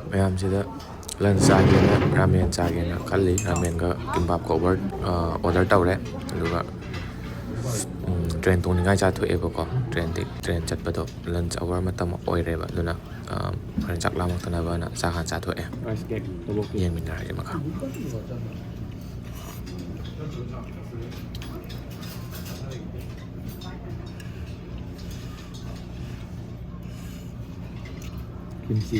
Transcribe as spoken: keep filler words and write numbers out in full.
ꯃꯌꯥꯝꯁꯤꯗ ꯂꯟꯁ ꯆꯥꯒꯦꯅ, ꯔꯥꯃꯦꯟ ꯆꯥꯒꯦꯅ ꯈꯜꯂꯤ꯫ ꯔꯥꯃꯦꯟꯒ ꯀꯤꯝꯕꯥꯞꯀ ꯑꯣꯚꯔ ꯑꯣꯔꯗꯔ ꯇꯧꯔꯦ꯫ ꯑꯗꯨꯒ ꯇ꯭ꯔꯦꯟ ꯇꯣꯡꯅꯤꯡꯉꯥꯏ ꯆꯥꯊꯣꯛꯑꯦꯕꯀꯣ꯫ ꯇ꯭ꯔꯦꯟꯗꯤ, ꯇ꯭ꯔꯦꯟ ꯆꯠꯄꯗꯣ ꯂꯟꯁ ꯑꯋꯥꯔ ꯃꯇꯝ ꯑꯣꯏꯔꯦꯕ꯫ ꯑꯗꯨꯅ ꯍꯣꯔꯦꯟ ꯆꯥꯛ ꯂꯥꯝꯃꯛꯇꯅꯕꯅ ꯆꯥꯛ ꯍꯥꯟꯅ ꯆꯥꯊꯣꯛꯑꯦ꯫ ꯌꯦꯡꯃꯤꯟꯅꯔꯁꯦ ꯃꯈꯥ꯫ Kimchi.